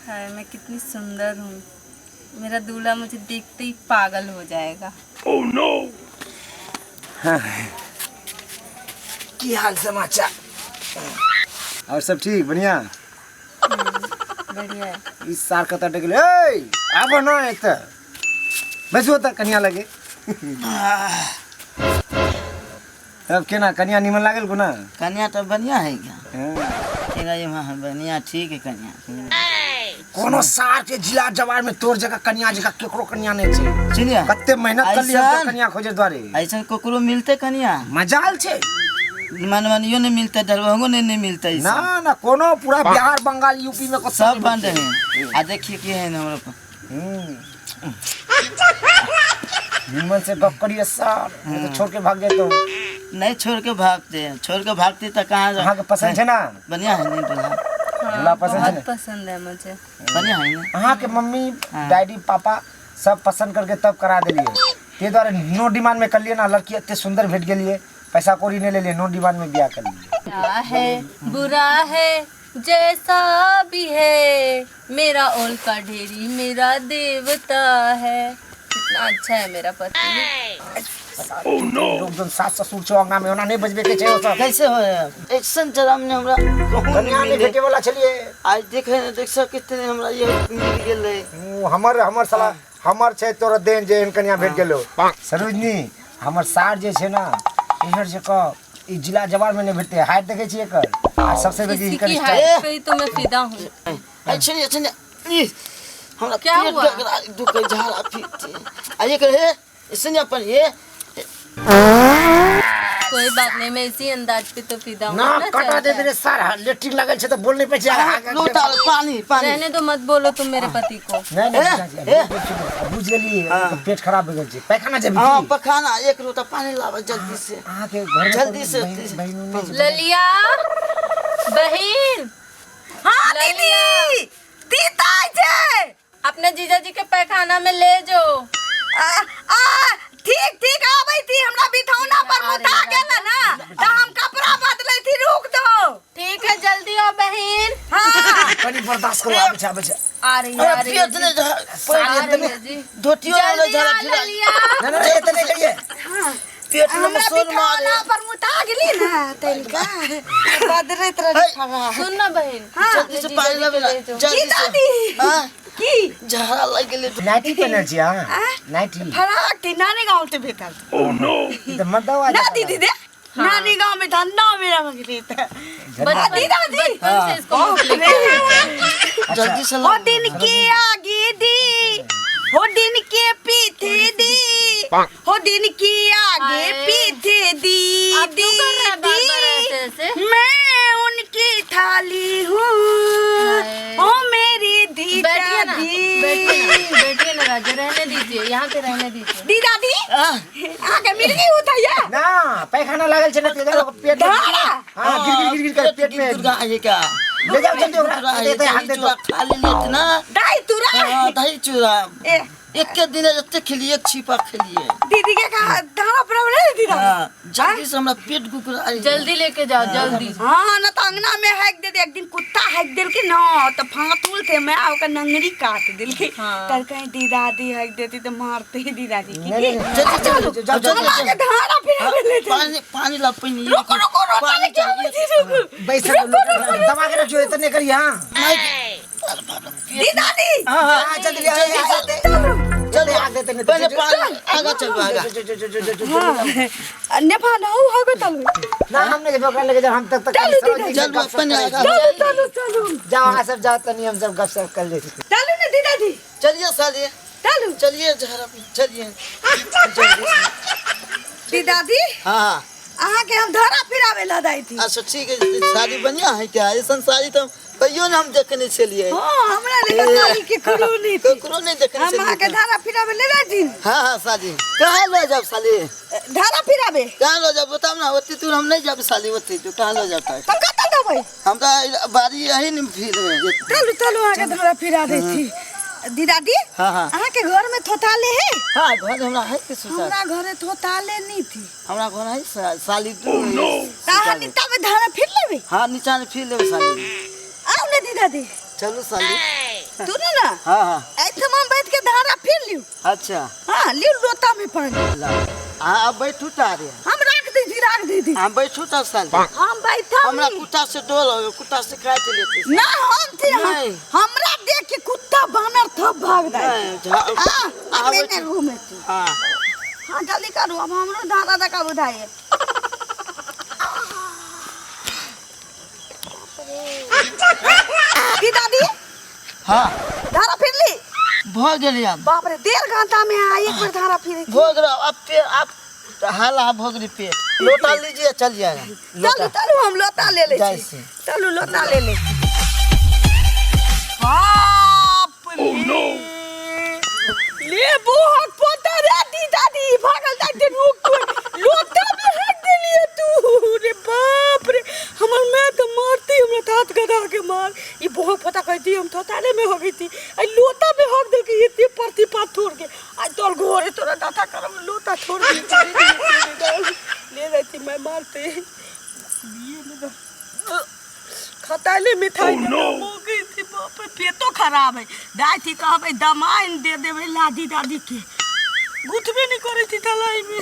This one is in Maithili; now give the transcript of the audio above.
हाय, मैं कितनी सुंदर हूँ, मेरा दूल्हा मुझे देखते ही पागल हो जाएगा। की हाल समाचार? और सब ठीक? बढ़िया। बढ़िया है। ई सार कतऽ टकले? ए, आबो ना एतऽ, बैसू तऽ कनिया लगे। तब केना कनिया निमन लागल कोना? कन्या तो बढ़िया है क्या? हाँ। ठीक है, हाँ, बढ़िया, ठीक है कन्या। कोनो सार के जिला जवार में तोर जगह कनिया जगह केकरो कनिया नहीं छै। सुनिए, कते मेहनत कर लियै हम तो ऐसन? कनिया खोजे द्वारे। ऐसा ककरो मिलते कन्या? मजाल छै। मनवनियो नहीं मिलते, दरभंगो नहीं, नहीं मिलते ऐसा। ना ना, कोनो पूरा बिहार बंगाल यूपी में कतौ सब नहीं बंद मिलतै। है। आ देखिए की है हमरा पर। निमन से गप करिए सर, नहीं तो छोड़ के भाग जाए तो। नहीं छोड़ के भागते हैं, छोड़ के भागते तो कहाँ जा- अहाँ के पसंद छै ना? बढ़िया है नहीं दूल्हा? हाँ, दूल्हा पसंद है बहुत ना? पसंद है मुझे। बढ़िया है ना? अहाँ के मम्मी हाँ। डैडी पापा सब पसंद करके तब करा देलिए, ते द्वारे नो डिमांड में कर लिए ना। लड़की एते सुंदर भेट गेलिए, पैसा कौड़ी नहीं लेलिए, नो डिमांड में बियाह कर लिए। क्या है बुरा है जैसा भी है, मेरा ओल का ढेरी मेरा देवता है। कितना अच्छा है मेरा पति। लोग जन सास ससुर छौ अंगना में, ओना नहीं बजबे के छै ओ सब। कैसे हो एक्शन जरा ने हमरा कहूँ कन्या नहीं नहीं मिले। भेटे वाला छलिए। आज देखे ने देख सके कितने हमरा ये मिल गेलै। हमर हमर साला हमर छै तोरा देन जे एहन कन्या भेट गेलो। सरोजनी, हमर सार जे छै ना, एहन जे क ई जिला जवार में नहीं भेटते। हाइट देखे छियै एकर, आ सबसे बेसी इसी हिनकर की स्टाइल। हाइट पे ही तो मैं फिदा हूँ। अच्छा नहीं, अच्छा नहीं, ई, हमरा क्या पेट हुआ? डगरा दुखे झाड़ा फिरते। आ ये कहे इसने अपन ये कोई बात नहीं, मैं इसी अंदाज पे तो फिदा हूँ ना ना, कटा चलता दे है। रे सार, लेट्रिन लगल छै त बोल नहीं पाइ छै। लोटा पानी पानी। रहने दो, मत बोलो तुम मेरे पति को। नहीं नहीं, ए, चाची, ए। बुझ गेली, हाँ। पेट खराब हो गेल छै, पैखाना जेबही हाँ की? पखाना, एक लोटा पानी लावा जल्दी से। अहाँ के घर में जल्दी से। बहिन उहिन नहि छै? ललिया बहन। हाँ ललिया। दीदी, तीता छै। अपने जीजा जी के पैखाना में ले जो। आ, आ, ठीक ठीक, आबै थी। हमरा बिथौना पर मुता गेल ना त हम कपड़ा बदलै थी, रुक दो। ठीक है, जल्दी आओ बहन। हाँ। कनी बर्दाश्त करू, आबै छै, आबै छै। आ रही है, आ रही है पेट जी। ने आ रही है जी। धोतियो वाला जल्दी झाड़ा आ फिरा। ललिया। नहीं नहीं, एते नहि करिए। पेट में हमरा मसोल मारे। बिथौना पर मुता गेली ना तनिका बदलैत रही फरा। सुन ना बहन। हाँ। जल्दी से पानी लावे ना, ले जो। जल्दी की से। दादी? हाँ की झाड़ा लग गेलै। नाइटी पहिनल छी अहाँ? नाइटी फराक थी, नानी गाँव से भेटल। ई तऽ मर्दवा ना जकाँ दीदी दे, नानी गाँव में धन्ना मेरा मगरी त बचपन दादी, दादी। बचपन से इसको मुझ लेके आए थे। जल्दी से हो लाओ। दिन के आगे दी, हो दिन के पीछे दी, हो दिन के आगे हाय। पीछे दी। आप क्यों कर रहे हैं बार-बार दी ऐसे ऐसे? मैं उनकी थाली हूँ, हाय। ओ मेरी दी। बैठिए ना, दी बैठिए ना, बैठिए ना राजा, रहने दीजिए, यहाँ पे रहने दीजिए। दी दादी, हाँ। आके मिल गई उठैया। ना पैखाना लागल छै ना, ते ओकर पेट में। धारा। हाँ, गिर गिर गिर गिर कर पेट में। दुर्गा ये क्या? ले जाओ जल्दी ओकरा, दुर्गा दे ये दे, हाथ दही दे चूड़ा दो। खा लेलिए ना। दाई तुरा। हाँ, दही चूड़ा। ए एक के दिन जते खेलिए, एक छिपा खेलिए। दीदी के कहा धारा प्रॉब्लम है दीदी? हाँ, जल्दी से हमरा पेट गुकरा। जल्दी लेके जाओ, जल्दी। हाँ न त अंगना में हैक दे दे। एक दिन कुत्ता हैक देल के न त फातुल थे, मैं ओकर नंगरी काट देल के। हाँ। तर कहीं दी दादी हैक देती तो मारते ही दी दादी की। नहीं, नहीं, नहीं, जल्दी चलो, चलो, जाओ, जाओ, जल्दी हमरा के धारा फिरा ले थे। पानी पानी ला, पानी। रुको रुको, रोता पानी ले क्या चाहिए। रुको। बैस दबा के रखियो, एते नहि करिए। हाँ दी दादी। हाँ हाँ हाँ, जल्दी ले, आ, आ, चलो। जल्दी हाथ देते नहीं। पहले पानी, आगा चल, आगा। हाँ नेपाल ना हो गो तलु। ना, हम नहीं ओकरा लेके जाओ, हम तक तक चलू, सरोजनी दीदी, से चल, गपशप अपने करै आगा। छी। चलू चलू चलू। जाओ अहाँ सब जाओ, तनी हम सब गपशप कर लै छी। चलू ने दी दादी। चलिए सालिए। चलू। चलिए झाड़ा, चलिए जल्दी से। दी दादी। हाँ हाँ। अहाँ के हम धारा फिरावे ला जाई थी। अच्छा ठीक है। साड़ी बढ़िया है क्या? ऐसन साड़ी तो कहियो ना हम देखने छलिए। हाँ, हमरा लेके साड़ी के ककरो नहीं थी। ककरो नहीं देखने हम अहाँ के छलिए। धारा फिरावे ले जाई थी। हाँ हाँ, साली कहाँ ले जाब साली? धारा फिरावे। कहाँ ले जाब बताओ ना? ओते दूर हम नहीं जाब साली, ओते दूर कहाँ ले जाता है? तब कतऽ देबै? हम तो बाड़ी यही नहीं फिर में। चलू चलू, अहाँ के धारा फिरा दै छी। दी दादी। हाँ हाँ। अहाँ के घर में थोताले है? हाँ, घर हमरा है के सुसार। हमरा घरे थोताले नहीं थी। हमरा घर है साली दू। त अहाँ नीचा में धारा फिर लेबै? हाँ, नीचा में फिर लेबै साली। आउ ने दी दादी। चलू साली। सुनू ना। हाँ हाँ। एहिठाम बैठ के धारा फिर लियौ। अच्छा। हाँ, लियौ लोटा में पानी। हाँ, अब बैठू तारे। हम राख दै छी, राख दै छी। हम बैठू तब साली। हम बैठब। हमरा नहीं। कुत्ता से डर हो, कुत्ता से काट लेते। ना हम थे हम, नहीं। हमरा देख के कुत्ता बानर थप भाग जाए। नहीं, हाँ, अब आबै एने छी। घूमे छी। हाँ। हाँ, जल्दी करू, अब हमरो धारा दका बुझाइए। की दादी? हाँ। धारा फिर ली? भ गेली अब। बाप रे, 1.5 घंटा में आ एक बार धारा फिरे। भ गेल अब पेट, अब हाला भ गेली पेट। लोटा लीजिए, चल जाएगा। चलू लोटा। चलू, हम लोटा ले ले जाइ छी। छी। चलू, लोटा ले ले छी। बाप रे, ले बोहक पोता रे दी दादी, भागल जाते रुक, लोटा में हक देलिए तू रे। बाप रे, हमर मैं तो मारती हमरा हाथ गदा के मार। ई बोहक पोता कहती हम थोताले में हो गई थी, आई लोटा में हक दे के इतने परती पात छोड़ के आज तोर घोरे तोरा दाता करम। लोटा छोड़ के ले जाती मैं मारते ये में खताले मिठाई oh, no. हो गई थी। बाप रे, पेटो खराब है। दाई थी कहबै दमाइन दे देबै लादी दादी के, गुथबे नहीं करै थी तलाई में।